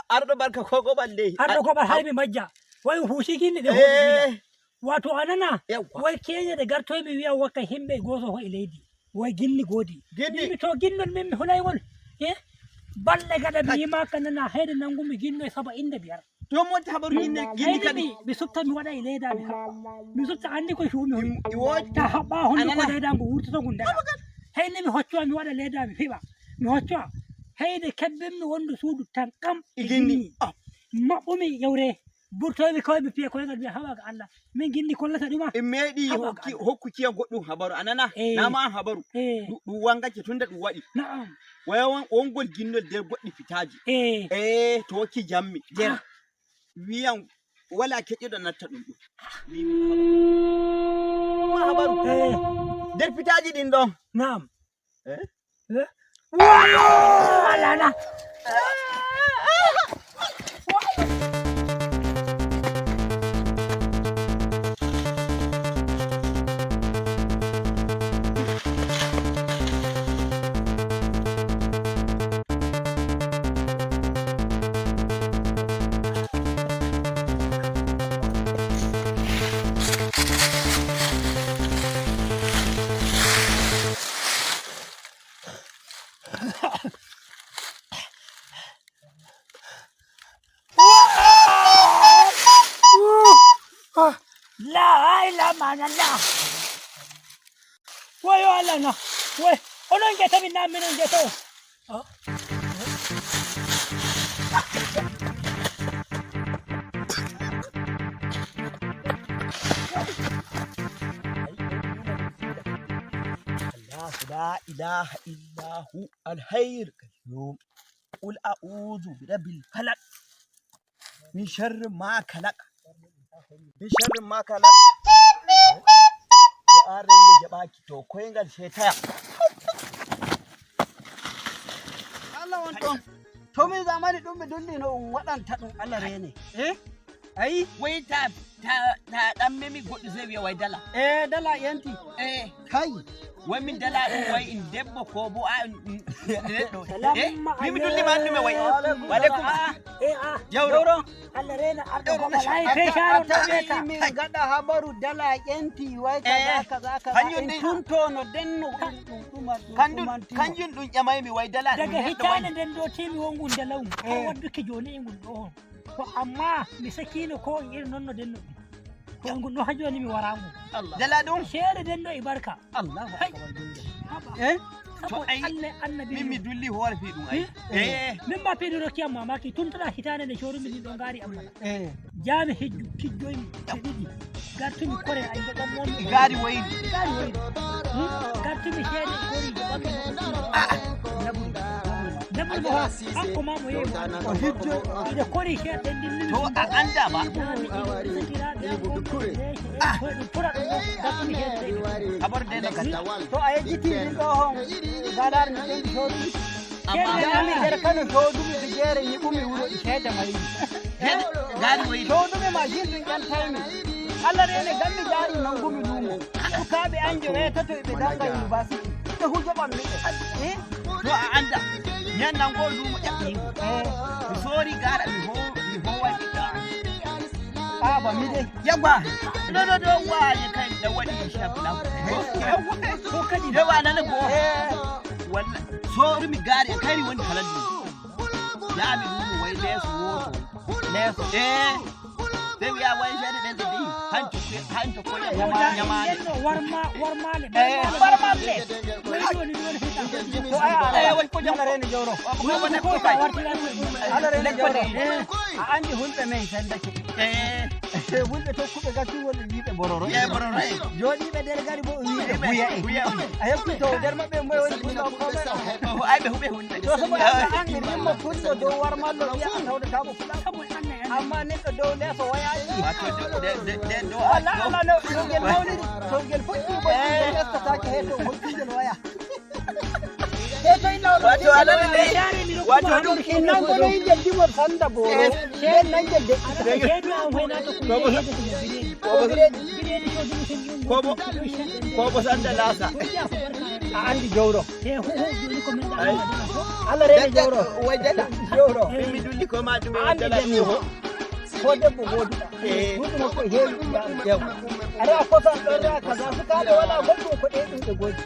Arɗo barka ko goɓal dey. Arɗo goɓal hay mi majja. Way huusi ginni ɗe hoɗi. Eh, Wato anana yawwa. way keñe ɗe gartoymi wiya wakka himɓe goto ho e leydi. Way ginni goodi. Ginni. Mi to ginnol min mi hulaygol. E balle gaɗa mi yimaka nana hayde nanngumi ginno e saba inde biyar. To mo habaru ginni ginni Hayde kadi. mi sufta mi waɗa e leyda mi haɓɓa. Mi sufta andi ko cuumi hoy. I woodi. Ta haɓɓa honduko Anana. leyda ngu wurtoto ngu daɗa. Hayde mi hoccowa mi waɗa leyda mi fiɓa. Mi hoccowa. Hayde kebbinmi wondu suudu tan kam E ginni. Ah, maɓɓumi yewre burtoymi koye mi piya koyngal mbiya hawa ga Allah min ginni kollata ɗuma. En meeɗi Haba hokki ga Allah. hokkukiya goɗɗum habaru anana. Eh. Nama an habaru. Eh, Ɗum wangake tunda ɗum waɗi. na'am. Waya wongol ginnol nder goɗɗi fitaji. Eh, Eh, to hokki jammi. Nder. Wiyan wala keƴiɗo natta ɗum ɗum. Ma habaru. eh, Nder fitaji ɗin ɗon. na'am. Eh? Eh? Wayo! Allah na. La ilaha illallah. Wayo Allah na. Way, onon geta min na minon geta o. Ah. الله لا إله إلا هو الحي القيوم قل أعوذ برب الفلق من شر ما خلق من شر ما خلق da arin da jaɓaki to koyngal shetaya. Allah won ɗon to min zamani ɗum ɓe dolli no ɗum waɗanta ɗum Allah rene eh ayi wai ta ta ta dan memi goɗɗo sai wiya wai dala. Eh, dala yanti. Eh, kai wai min dala ɗum wai in debbo ko bo a neɗɗo. Eh, Salamu mi dolli ma andume wai. Wa alaikum. Eh, ah, Jawro. Allah rena arɗo Yawro, goɓal. Ay, a fe sharo tawi ɗo min gaɗa habaru dala ƴenti wai Eh, kaza kaza kaza hanjum en ɗin- tuntono denno ɗum ɗum ɗuma ɗum Kanjum ɗumantino. kanjum ɗum ƴamaymi wai dala ɗum Daga neɗɗo wai. hitande nden ɗo timi wongu ndalaw har Eh. wadduki joni e ngun ɗo on to amma mi sakino ko on iri nonno denno ɗum to ngun ɗo ha joni mi warangu Dala ɗum seede denno e barka. Allahu Hai. akbar ɓinngel. Haɓa Eh, sabo To ai, Allah annabi min mi dulli hoore fi ɗum ai. Eh, min ma piiɗo rokkiyam mamaki tuntoɗa hitande nde corumi ɗin ɗo ngaari am mana eh, jaami hejju kijjoymi e ɗiɗi gartumi kore ay joɓanmomi gaari wayli. gaari woyri gartumi seede e kori joɓanmi naburu dabul mo ha kanko ma mo yehi mo o hijjo ida kori seede ɗen dillimi To a anda ba. Habar dai na kalla. To a yejjiti min ɗo hon galar mi ƴenti soodumi Amma jami nder Kano soodumi fijere yiɓumi wuro e seeda mayri. Hede, gaari wayli. Soodumi mashin ɗum ƴantaymi Allah rene gam mi jaari nanngumi luumo sukaaɓe an joweetato eɓe danga university ɓe hujoɓan miɓe. Eh, To a anda. Ñannan go lumo ƴaɓɓingo. eh, Mi soori gaara mi ho mi howay ɓiɗɗo am. aba mi dai Yagwa. Ɗo ɗo ɗo waye kai da waɗi shabla. Yawa nana go. Eh, Walla soorumi gaari e kayri woni halalli. Jaami lumo way leeso woto. leeso. Eh. Sai wiya wai shaɗe ɗen ɗe ɗi hanto hanto ko ñamaade. Eh, Barmalle. To ai a Eh, wai ko jam Allah rene jawro. Ko wona ko kay. Allah rene jawro. Eh. A andi hulɓe men sendake. Eh, Hulɓe tokkuɓe gaccungol ɓe wiiɓe bororo. eh, bororo. Jooɗiɓe nder gari bo ɓe wiiɓe buya en. Buya en. A heppi to nder maɓɓe moye woni pullo koɓe. Oh, ay ɓe huɓe hunde. To sobo Allah an e rimmo pullo dow warmallo wiya a tawdataako fuɗa. Amma neɗɗo dow leeso wayaji. Wato de do Walla Allah no to ngel mawniri to ngel fuɗɗi bo ngel ƴeftatake he to hokkingel waya. He to illa Wato alala dai. Wato ɗum innan gono yingel dimol sanda boro nden nangel shaidu an hoyna to ko biredi Kobo kobo sanda lasa. A andi jowro e hu hu joni ko min da Allah rene jowro Wai dala. Jowro Mi dulli ko ma ɗum a andi dala debbo ko debbo goduɗa Eh. huɗuma ko heewi ɗum ara kosan ɗon ra kaza sukaɓe wala goɗɗum ko ɗe ɗum ɓe godi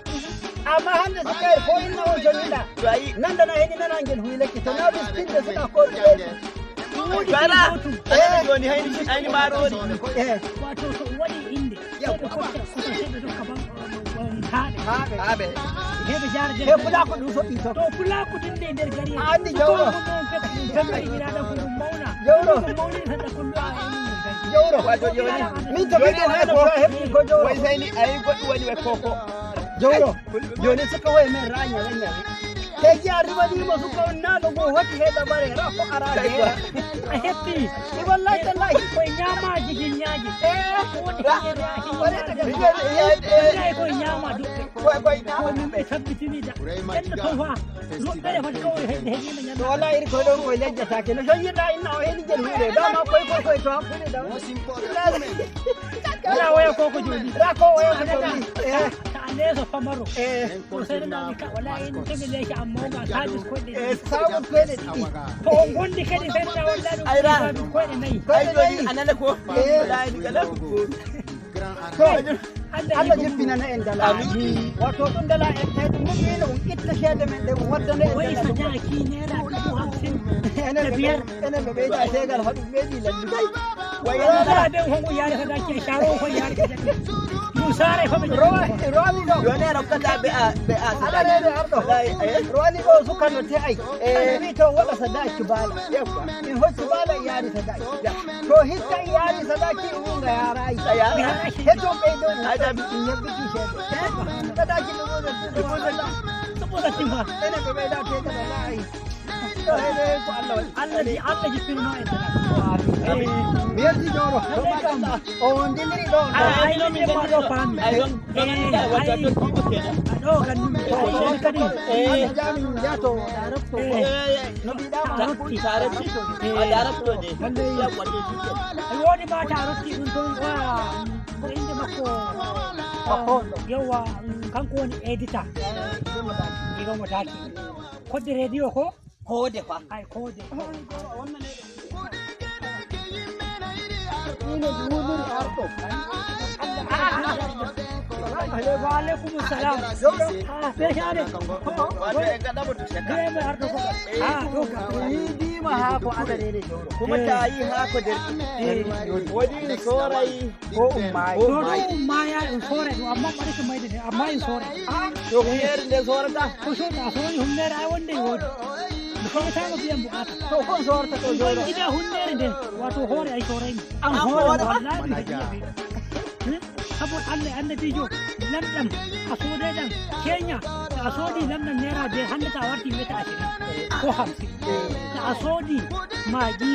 amma hande sukaɓe ko inna on joñiɗa To ayi nandana heɗi nana ngel huylekki to na biskinde suka ko ɗum bara. Joni hayni hayni marori. e wato to waɗi inde sai ɓe kocca kusa sai ɓe dokka ban haaɓe haɓe Abe. heɓe jara e pulako ɗum soɓi to to pulaku dinde nder gari A andi jawro. ɓiraɗa ko ɗum mawna Jawro. ɗum mawnini tan ɗa kollu a en nder gari jowro Wato joni. min to Joni miɗo hay haɗa ko ko heɓni ko jowro Wai sai ni ayi goɗɗum woni wai koko. jowro joni suka way men ra ñawe ñawe te ji a ribanimo suka on naɗo go hoti heɗa bare ra ko ara Kai a heppi i wallahi tallahi koye ñamaji jinñaji wala ta wallahi koye ñama duɓɓe Koy koy na ko min ɓe tabbitini da enno toon fa roɓɓere foti kawai heɗe heɗima to ñande wala iri koye ɗon koye lejjatake no soñirɗa inna o heɗi jel huuɗe dama koye koye koye to hakkude daw wala waya koko joni ra ko oya ko joni e ta a leeso pamaro e to seeɗanami ka wala en temi leece am mawga sabis koyɗe e sawol koyɗe ɗiɗi to on gondi kadi seeɗa walla ɗum Ayra. sabis koyɗe nayi Ai joni anana ko. Eh. Wallahi ni kala ko. To Allah Allah yigo jippinana en dala wato ɗum dala en tawi ɗum moƴƴino on itta ceede men ɗe on waddana en wai dala ɗum. sadaki naira 50,000 enen da ɓe biyar. enen ɓe ɓeyda tegal haɗum ɓeydi lalluday Wai wala ben hongo yare sadaki e sharo ko yare sadaki musare ko ɓe rowa rowani ɗo joni a rokkata ɓe a ɓe a aɗa rede arɗo Wallahi eh. rowani ɗo sukano te ay wi to waɗa sadaki baala min hocci baala e yaari sadaki to hikka e yaari sadaki ɗum ga yarayi A yara. heto ɓeydo Ai da ɗum yebbiti ceede sadaki ɗum saboda timma enen ɓe ɓeyda tegal wallahi ɗo hede ko Allah waɗi Allah ji Allah jippino en sadaki mi yetti jowro o wondindiri ɗo ai no min ma ɗo faami Ai don don da wata to ko kenan. ɗo gandumi ai kadi Allah jami min jato darabto Eh no mbiɗama ta rotti tarabti a darabto ne. Yawwa to shi kenan. ai wodi ma ta rotti ɗum toon wa ko inde makko yawa kanko woni éditeur igomo taki kodde radio ko Kode fa. ay kode ine wudiri arɗo wa alaikum salam ah peshade Wato en gaɗa mo to shakka. be ardo ko ah to ka yiidima haa ko adarere jowro Kuma ta yi hako der. Wodi sorai ko ummayi to ɗum maya en sore ɗum amma ɓaɗi ko mayde de amma en sore to humere nde sorata. ko soda a sori hunnere ay wonde woodi mi soratama biyan bukata to kon sorta ɗo jowro gida hunnere nden wato hoore ay soraymi an hoore wallahi mi heƴi sabo Allah e annabijo lamɗam a sooday ɗam keña to a soodi lamɗam naira biyar hande to a warti wiyata 20 ko 50 to a soodi magi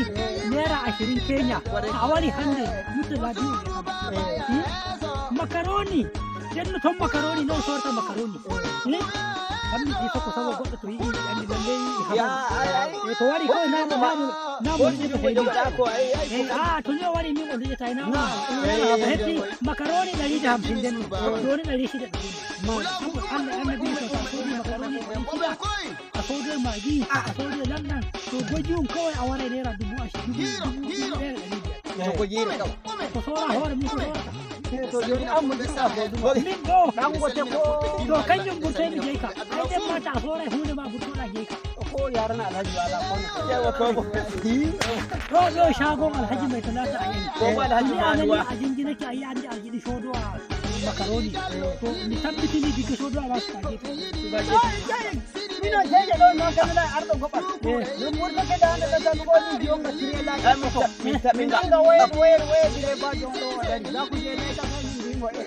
naira 20 keña to a wari hande murtala biyu makaroni denno toon makaroni non sorta makaroni kammi ɗi soko sabo goɗɗo to yii andi lalle Ya ai ai. e to wari kawai namu namu namu Wodi ɗo ko jogoɗa ko ai ai. a to ni o wari min o luƴata ina hetti makaroni 150 nden joni 600 ɗum sabo Allah annabi to a soodi makaroni 600 a soodi magi a soodi lamɗam to gojum kawai a waray naira 20,500 To ko jiri kam. ko sora hoore mum ko sorata to joni an mo jiɗɗa foduma min ɗo dangote ko to kanjum ɓurtoymi jeyka ay ɗen mata a soray hunde ma ɓurtoɗa jeyka ko yarana alhaji wala kono Yawa kobo. ɗo ɗo shagon alhaji mai talata a yani Kobo alhaji ni a nani maluwa. a jinjinake a yi andi a jiɗi sodo a makaroni to mi tabbitini diga sodo a wasu kage mino ceede ɗo noon kamina arɗo goɓal min ɓurtake dande ɗo tan goni jonga tirelaji Ai min ta min min nanga woyer woyer woyer direbajo on ɗo o dari za ku je ne ta min mbimo e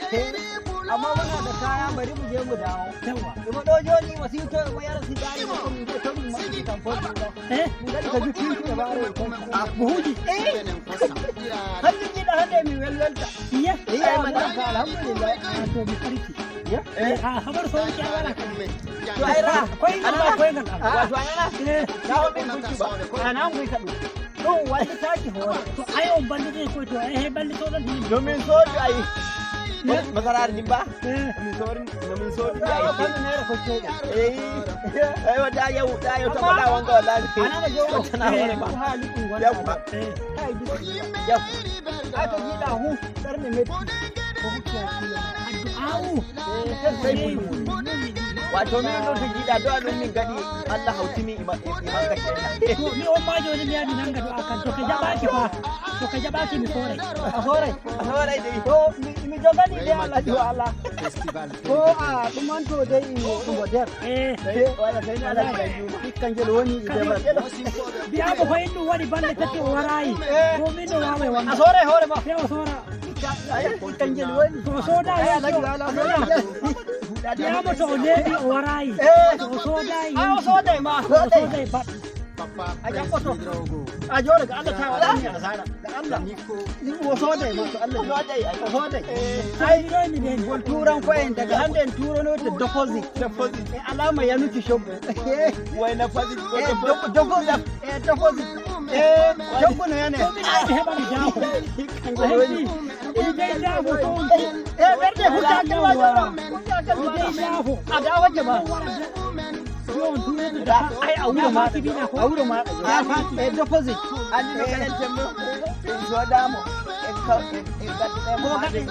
Amma muna da kaya, bari mu je mu dawo. Yawa. Imo ɗo joɗi mo siwto, mo yara sigari mo, min je to ɗum maɓɓi kam fo ɗum ɗo. Eh. Min gaɗi ka juttinki e ɓaare kon. Buhuji. Hanjum jiɗa hande mi welwelta. Iya. Iya mana ka, alhamdulillah. A to mi farki. Eh. A habar so ki wala. To ai ra. Koy ngal koy ngal. Wato anana. Eh. Na ho min kunci ba. Ana mu ka ɗum ɗum wallitaki hoore. To ai on ballite koy to ai he ballito ɗon ni. No min sodu ai. Masarar ni ba. Eh. Min sodu no min sodu ai. Kano naira kocceɗe. Eh. Ai wa da yau da yau ta faɗa wanga wallahi. Anana jowo. Tana wani ba. Ko haali ɗum gonɗa. Yawwa. Eh. Kai bismillah. Yawwa. Ai to jiɗa hu ɓernde metti ko hukki hakkilo. Addu'a'u. Sai mu. Wato min ɗo to jiɗa do'a ɗum min gaɗi Allah hautini iman ka kenan. To mi on ma joni mi yaadi nanga do'a kan to ka jaɓaki fa to ka jaɓaki mi soray. A soray. A soray dai. To mi jogani de Allah jo Allah ko a ɗumanto dai imo nder. Eh. Wala sai ni Allah ya juma. Hikka ngel woni e demal. Biyamo ko en ɗum waɗi balɗe 3 o warayi. Ko min no wawa A wanga. soray hoore ma. Sai o sora. Hikka ngel woni. To o soda Ay Allah jo Allah soray. biyamo to o neeɓi o warayi. Eh. To o sodayi. A o soday ma. O soday baɗ. A jaɓɓoto a jore ga Allah ta waɗani asara ga Allah o soday ma to Allah Soday ai. o soday. Ai mi ɗo mi ɓeni. Ngol turanko'en daga hande en turonote deposit. Deposit. E alama yanuki coggu. Wai na fasit ko E deposit. deposit e deposit e coggu no yane. To min ɗo mi heɓa mi jaafo. Hikka O ngel woni. heɓi mi dey jaafo to on. E ɓerde huccakel ma joro huccakel Mi ma. dey jaafo. A dawaje ma. Yo on turoto da. Ai a wuro maɗa. Bina ko. A wuro maɗa e deposit. Ani no gaɗen temmo. En sodamo. En ka en gaɗɗemo. Ko gaɗen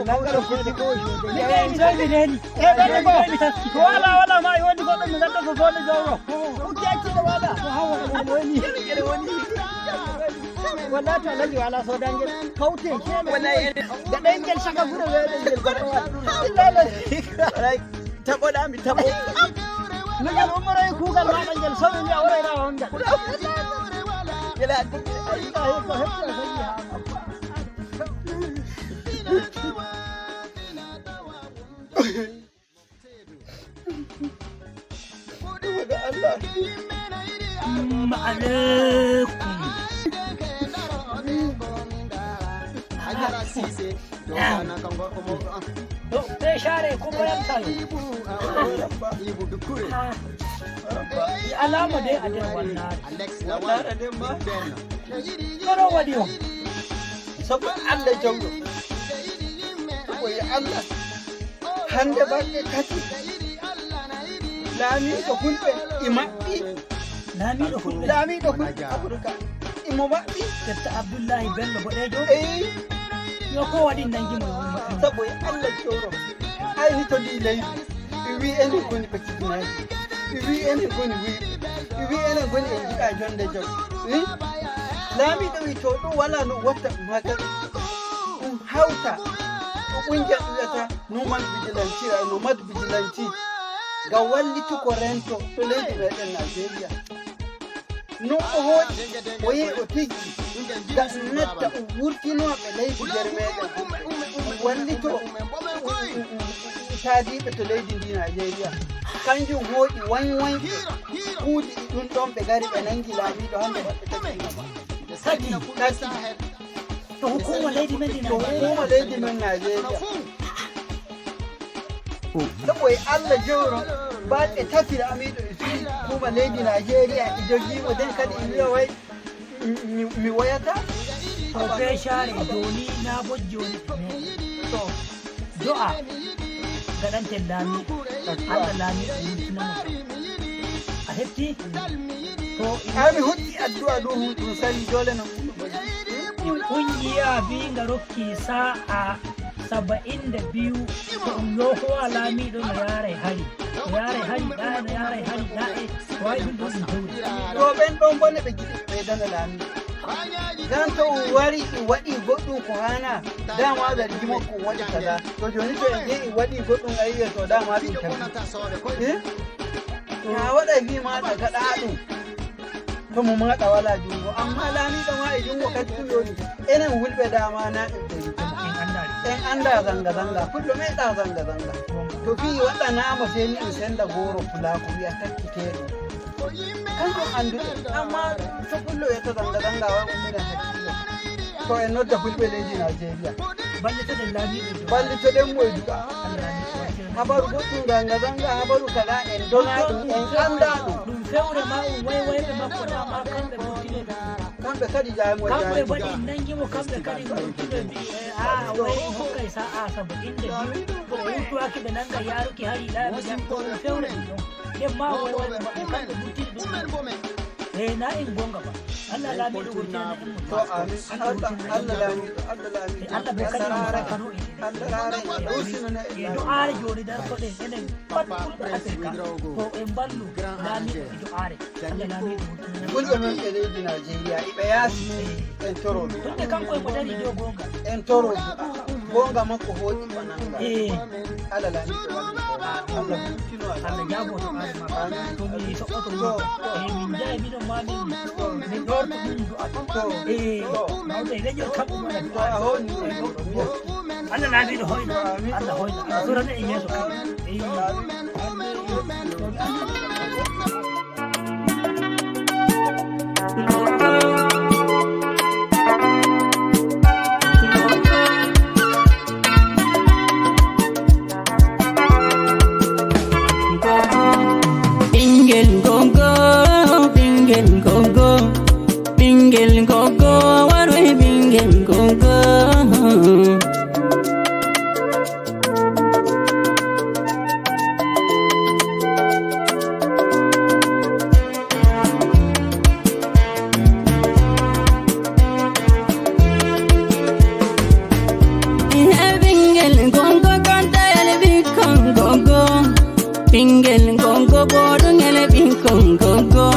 nangaro foti ko. Mi dey mi ɗo mi reni. E ɓerde ko Mi taski. to wala wala ma e woni goɗɗo mi gadda ko sode jowro huccakkile wala woni walla to alaji wala sodangel kawte. Wallahi. Gaɗengel saka gure weɗengel goɗɗo. Wallahi tabo da mi tabo. No ngel ummoroye kuugal maɗa ngel sowi mi a woroyra hongal. Yala. Ko hepti a sowi ha. Ga Allah. Alaikum. Hajara Cissé dogana kan gorko mawɗo an. To sai share ko bayan tayo. Ibu Dukure. Alama dai a nder wannan. Alex Lawal. Wallahi den ma. Ben. Kono waɗi o. Saboda Allah jawdo. Saboda Allah. Hande balɗe 3 laamiɗo fulɓe e maɓɓi. Lamiɗo fulɓe. Laamiɗo fulɓe Afirka imo maɓɓi. Dr Abdullahi Bello Boɗejo. Eyi. Yo ko waɗi nangimo e wuro maɓɓe. Saboda Allah jawro ayni to ndi leydi ɓe wi enen goni ɓe kidnaji ɓe wi enen goni wiɓe ɓe wi enen goni en jiɗa jonde jaw i laamiɗo wi to ɗum wala no watta maga ɗum hawta ko ƙungiya ɗum wiyata nomad vigilante ay nomad vigilante ngam wallitu ko rento to leydi meɗen Nigeria non o hooƴi o yehi o tiggi ngam netta o wurtinoɓe leydi nder meɗen wallito taadiɓe to leydi ndi Nigeria kanjum hooƴi wañ-wañɓe kuuɗi ɗi ɗum ɗon ɓe gari ɓe nangi laamiɗo hande waɗɓe tati. 3. Tati. To hukuma leydi men ndi To Nigeria. hukuma leydi men Nigeria sabo e Allah jewro balɗe 3 amiɗo e sui hukuma leydi Nigeria e jogimo nden kadi e wiya way mi woyata. To be share joni na bo joni To do'a gaɗanten lamiɗo Allah lamiɗo wurtinamo a heɓti to. Ai mi hucci addu'a ɗum ɗum sali dole no. In kungiya binga rokki sa'a 72 to ɗum yohowa lamiɗo no yaray hari no yaray hari ɗa no yaray hari ɗa e wawi ɗum ɗo ɗum hewri. To ɓen ɗon bone ɓe giɗi ɓe ɓeydana laamiɗo gan to o wari e waɗi goɗɗum ko hana dama zargi makko o waɗi kaza to joni to en jehi waɗi goɗɗum a yiya to dama ɗum tafi. Eh? Ta waɗa fi maɗa gaɗa ɗum to mo maɗa wala jungo amma laamiɗo ma e jungo kadi ɗum yoni enen hulɓe dama na en ɓeyditama. En andari. En anda zanga zanga, pullo meeɗa zanga zanga. To fi waɗanama sey ni en senda goro pulako wiya takkiteɗum, kanjum anduɗen. Amma to pullo wiyata zanga zanga wa ummina hakkilo. To en nodda fulɓe leydi Nigeria. Ballitoɗen laamiɗo e du'a. Ballitoɗen mo e du'a. Allah laamiɗo wartira. Habaru goɗɗum zanga zanga, habaru kaza, en dona ɗum, en anda ɗum. Ɗum fewre ma um waywayɓe makko dama kamɓe ɓurtine ɗum. Kamɓe kadi jaymo. Kamɓe mbaɗi nangimo, kamɓe kadi ɓurtine mbi a way hokkay sa'a saabu inde biyu to o wurtowaki ɓe nanga yaruki hari laaɓe ɗum fewre ɗum ɗon nden ma waywayɓe maɓɓe kamɓe ɓurtini ɗum e na en gonga ba. Allah laamiɗo wurtinana en mo. To amin. Allah, Allah laamiɗo, Allah laamiɗo. Allah bo kadi mo kano en. Allah raara en ɗowsinana. E do'are joni dartoɗen enen pat fulɓe Africa to en ballu laamiɗo e do'are. Allah laamiɗo wurtinana. Fulɓe men ɓe leydi Nigeria iɓe yaasi, en toro du'a. Tunde kanko emo dari dow gonga. En toro du'a, gonga makko hooƴi o nanga. Allah laamiɗo wallu, Allah wurtino. Allah jaabo do'are makko. To mi soɓɓoto wuro e min jahi minon ma min ɗorto min du'a e mawɗo e leƴol kamɓe mbaɗa To a du'are. honni. Allah laamiɗo hoyna, Allah hoyna, Allah sorana e yeeso kadi. Ɓingel gogo, ɓingel gogo, ɓingel gogo, waroy ɓingel gogo. Ɓingel gongo kontayel ɓikkon gogo, ɓingel gongo boɗungel ɓikkon gogo,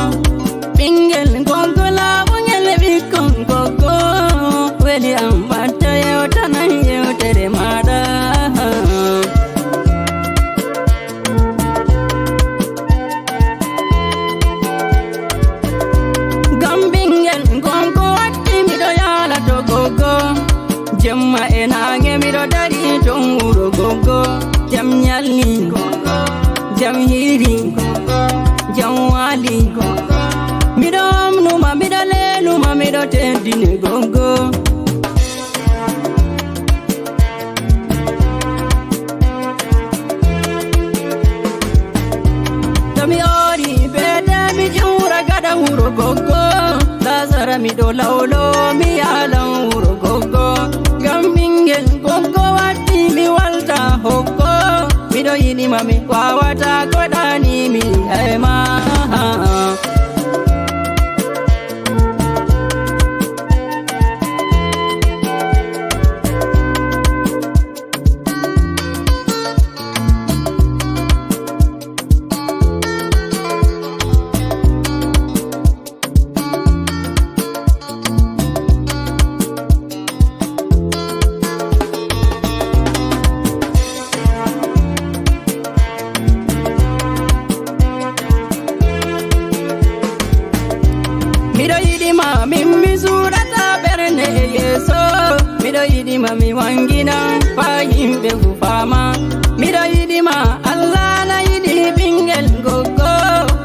ɓingel gongo laaɓungel ɓikkon gogo, weli am batta yewtanan yewtere maɗa. Ngam ɓingel gongo watti miɗo yala to gogo, jemma e nange miɗo dari ton wuro gogo, jam nyalli, jam hiri, jam wali, miɗo amnuma, miɗo leluma, miɗo teddine gogo. To mi ori bede mi ƴura gaɗa wuro goggo, lasara miɗo lawlo mi yalan wuro goggo, ngam ɓingel goggo watti mi walta hokko, miɗo yiɗima mi wawata koɗanimi ema. Miɗo yiɗima min mi suɗata ɓernde e yeeso, miɗo yiɗima mi wangina fa yimɓe fu fama, miɗo yiɗima Allah na yiɗi ɓingel goggo,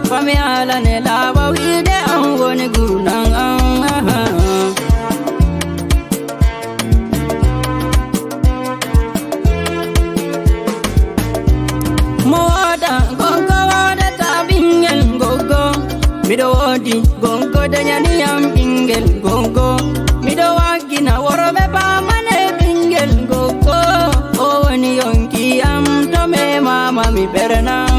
fami alane laaɓa wiide an woni gurnan an. Mo woda gongo wodata ɓingel goggo, miɗo wodi gongo dañaniyam ɓingel gongo, miɗo waggina worɓe pamane ɓingel goggo, o woni yonki am to memama mi ɓernan.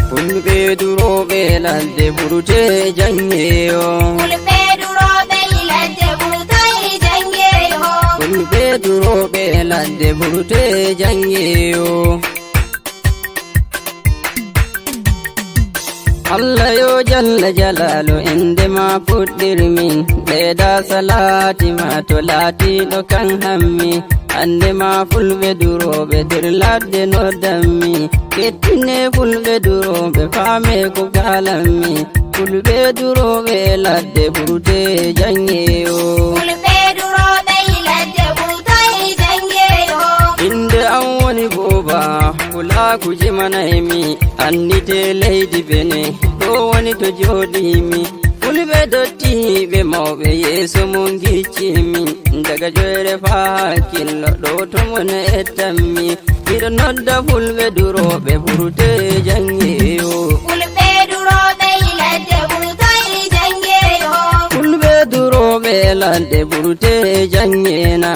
Fulɓe duroɓe ladde ɓurte jangeyo. Fulɓe duroɓe ladde ɓurtoy jangeyo. Fulɓe. Duroɓe ladde burte jangeyo. Allah yo jalla jalalu inde ma fuɗɗirmin ɓeyda salati ma to laatiɗo kan hammi hande ma fulɓe duroɓe nder ladde noddanmi kettine fulɓe duroɓe faame ko kalanmi fulɓe duroɓe ladde ɓurde jangeyo. Fulɓe durooɓe ladde ɓurtoy jangeyo. Inde an woni boba kula jimanaymi andite leydi bene ɗo woni to joɗimi fulɓe dottiɓe mawɓe yeeso mum giccimi daga joyre fa hakkillo ɗo to mon ettanmi miɗo nodda fulɓe duroɓe ɓurte jangeyo. Fulɓe durooɓe ladde ɓurtoy jangeyo. Fulɓe duroɓe ladde ɓurte jangena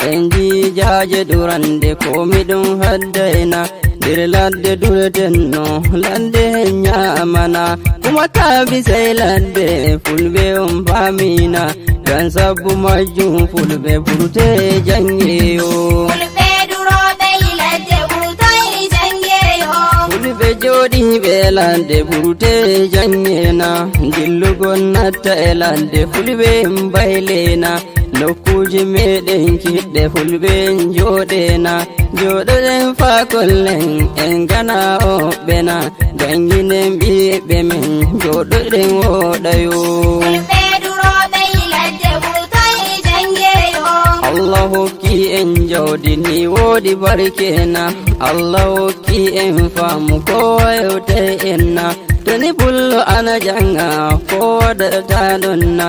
en jijaje durande komi ɗum haddayna nder ladde duretenno ladde ñamana kuma kabisay ladde fulɓe on famina gan sabbu majjum fulɓe ɓurte jangeyo. Fulɓe durooɓe ladde ɓurtoy jangeyo. Fulɓe joɗiɓe ladde ɓurte jangena dillugol natta e ladde fulɓe mbaylena nokkuji meɗen kiɗɗe fulɓe joɗena joɗoɗen fa kollen en gana oɓɓena janginen ɓiɓɓe men joɗoɗen woɗayo. Fulɓe durooɓe ladde ɓurtoy jangeyo. Allah hokki en jawdi ni woodi barkena Allah hokki en faamu kowa yewtay enna toni pullo ana janga kowa daɗata ɗonna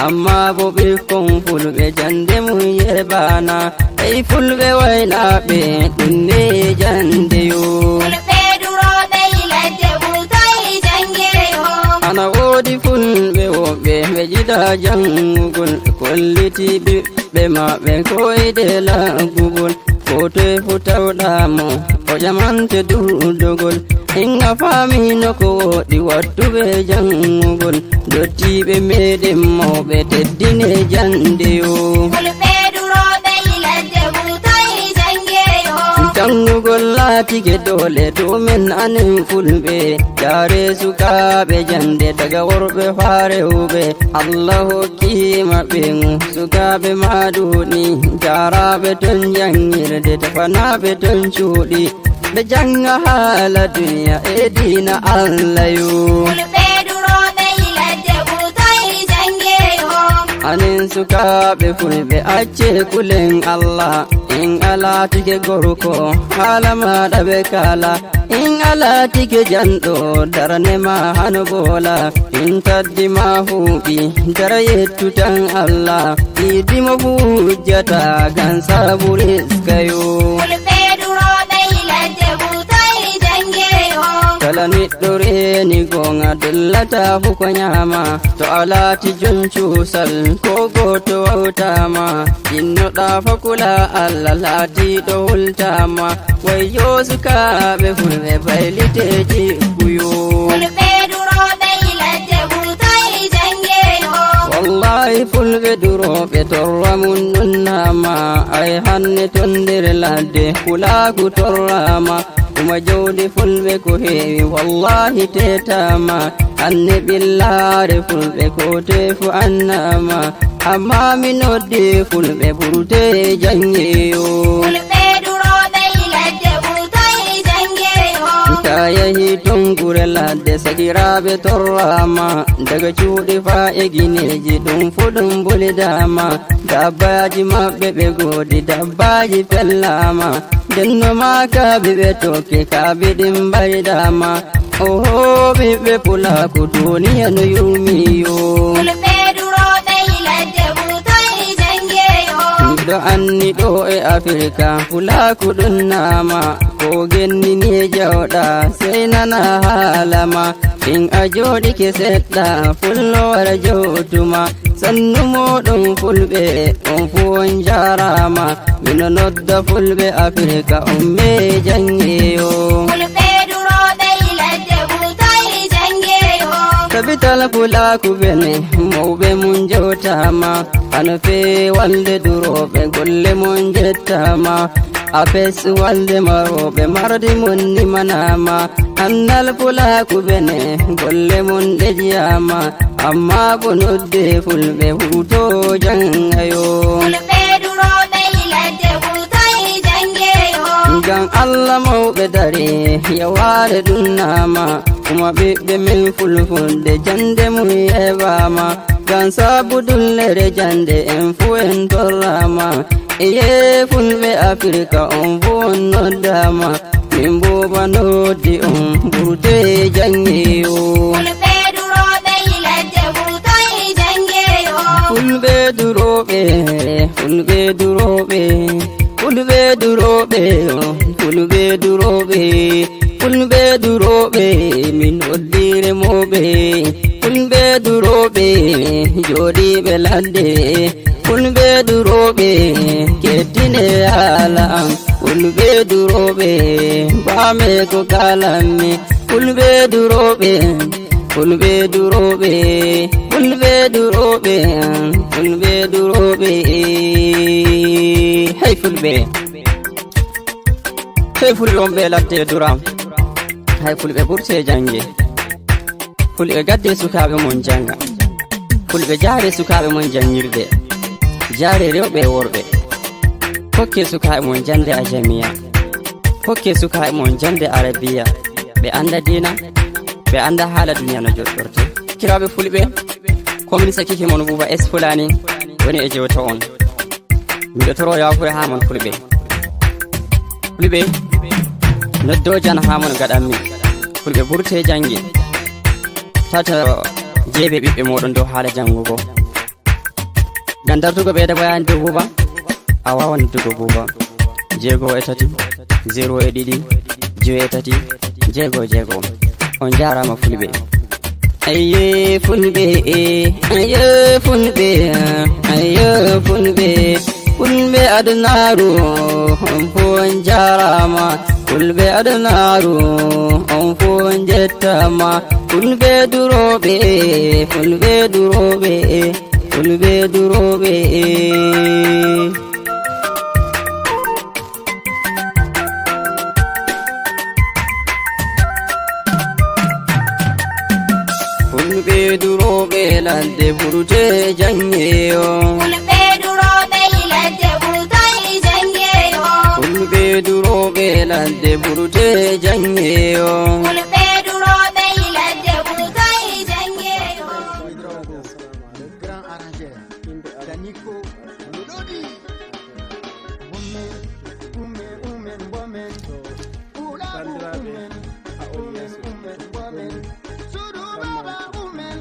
amma bo ɓikkon fulɓe jande mum yerbana ei fulɓe waynaɓe ɗum ne jande yo. Fulɓe durooɓe ladde ɓurtoy jangeyo. Ana woodi fulɓe woɓɓe ɓe jiɗa jangugol kolliti ɓiɓɓe maɓɓe koyde laggugol ko toye fu tawɗamo o ƴamante durdugol inga faamino ko woɗi wattuɓe jangugol dottiɓe meɗen mawɓe teddine jande yo. Fulɓe durooɓe ladde ɓurtoy jangeyo. Jangugol laatike dole domin anen fulɓe jare sukaɓe jande daga worɓe faa rewɓe Allah hokkima ɓe sukaɓe maɗuɗi jaraɓe ton jangirde tafanaɓe ton cuuɗi ɓe janga haala duniya e dina Allah yo. Fulɓe durooɓe ladde ɓurtoy jangeyo. Anen sukaɓe fulɓe acce kulen Allah in alatike gorko haala maɗa ɓe kala in alatike janɗo darne ma hano bola in taddi ma huuɓi dara yettu tan Allah idimo fujjata gan sabu riskayo. Fulɓe durooɓe ladde ɓurtoy jangeyo. Kala neɗɗo reni gonga dollata fu ko nyama to a laati jon cusal ko goto wawtama innoɗa fa kula Allah laatiɗo hultama wayyo sukaɓe fulɓe bayliteji kuyo. Fulɓe durooɓe ladde ɓurtoy jangeyo. Wallahi fulɓe duroɓe torra mum nunnama ay hanne ton nder ladde kulaku torrama kuma jawdi fulɓe ko heewi wallahi tetama hanne ɓillare fulɓe ko tefu annama amma mi noddi fulɓe ɓurte jangeyo. Fulɓe durooɓe ladde ɓurtoy jangeyo. Ta yahi ton gure ladde sakiraɓe torrama daga cuuɗi fa e gineji ɗum fu ɗum bulidama dabbaji maɓɓe ɓe godi dabbaji fellama ndenno ma kaabi ɓe tokke kaabi ɗin mbaydama oho ɓiɓɓe pulaku duniya no yurmiyo. Fulɓe durooɓe ladde ɓurtoy jangeyo. Miɗo anni ɗo e Afrika fulaku ɗum nama ko genni ni jawɗa sey nana haalama in a joɗike seɗɗa fullo wara jowtuma sannu moɗon fulɓe on fu on jarama mino nodda fulɓe Afrika on me jangeyo. Fulɓe durooɓe ladde ɓurtoy jangeyo. Tabital pulaku bene mawɓe mum jewtama, hano fewalde duroɓe golle mum jettama, apes walde maroɓe mardi mum nimanama, annal pulaku bene golle mum ɗejiyama, amma ko nodde fulɓe huto jangayo. Fulɓe duroɓe ladde ɓurtoy jangeyo. Ngam Allah mawɓe dare yaware ɗum nama, kuma ɓiɓɓe min fulfulde jande mum yeɓama, ngam sabu dullere jande en fu en torrama, iye fulɓe Afrika on fu on noddama, min boba noddi on ɓurde jangeyo. Fulɓe duroɓe ladde ɓurtoy jangeyo. Fulɓe duroɓe, fulɓe duroɓe, fulɓe duroɓe, fulɓe duroɓe, fulɓe duroɓe, min noddiremoɓe, fulɓe duroɓe joɗiɓe ladde, fulɓe duroɓe kettine haala am, fulɓe duroɓe bame ko kalanmi, fulɓe duroɓe, fulɓe duroɓe, fulɓe duroɓe, fulɓe duroɓe, hey fulɓe, hey fulɓe wonɓe ladde dura, hay fulɓe ɓurte jange, fulɓe gadde sukaɓe mon janga, fulɓe jaare sukaɓe mon jangirde, jaare rewɓe e worɓe, hokke sukaɓe mon jande ajamiya, hokke sukaɓe mon jande arabiya, ɓe anda dina, ɓe anda haala duniya no joɗɗorte. Kiraɓe fulɓe, komin sakike mon Bouba Es Fulani woni e jewta on, miɗo toro yafuya ha mon fulɓe, fulɓe noddojan ha mon gaɗanmi, fulɓe ɓurte jange, tata jeeɓe ɓiɓɓe moɗon dow haala jangugo, ngam dartugo ɓeyda bayani dow Bouba, a wawan noddugo Bouba 6 e 3 02 8 6 6. On jarama fulɓe. Ayye fulɓe, ayye fulɓe, ayye fulɓe, fulɓe adunaru on fu on jarama, fulɓe adunaru on fu on jettama, fulɓe duroɓe, fulɓe duroɓe, fulɓe duroɓe. Fulɓe duroɓe ladde ɓurte jangeyo. Fulɓe duroɓe ladde ɓurtoy jangeyo. Fulɓe duroɓe ladde ɓurte jangeyo. Fulɓe duroɓe ladde ɓurtoy jangeyo. Grand arrangeur Daniko Lodi. Ume, ume, ume, ume. Bandiraɓe a on yeeso. Ume, Sudu baba umen,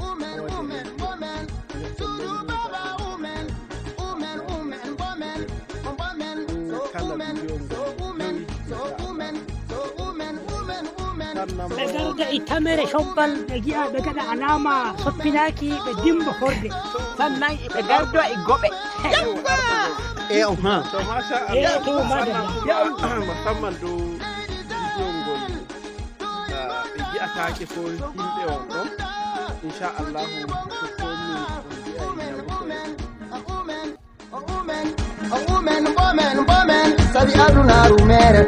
umen, umen, umen. Sudu baba umen, umen, umen, umen. Umen, so umen, so umen, so umen, so umen, umen, umen. Ɓe garda e tamere cobbal, ɓe gi'a ɓe gaɗa alama soppinaki, ɓe dimba horde. Sannan ɓe gardo e goɓe. E on ha. To masha e Allah. To madalla. Musamman dow bidiyo ngol ɓe gi'atake ko himɓe on ɗo, inchallahu ko komi on gi'ay ñawugo. Umen, umen, umen, sabi adunaru mere.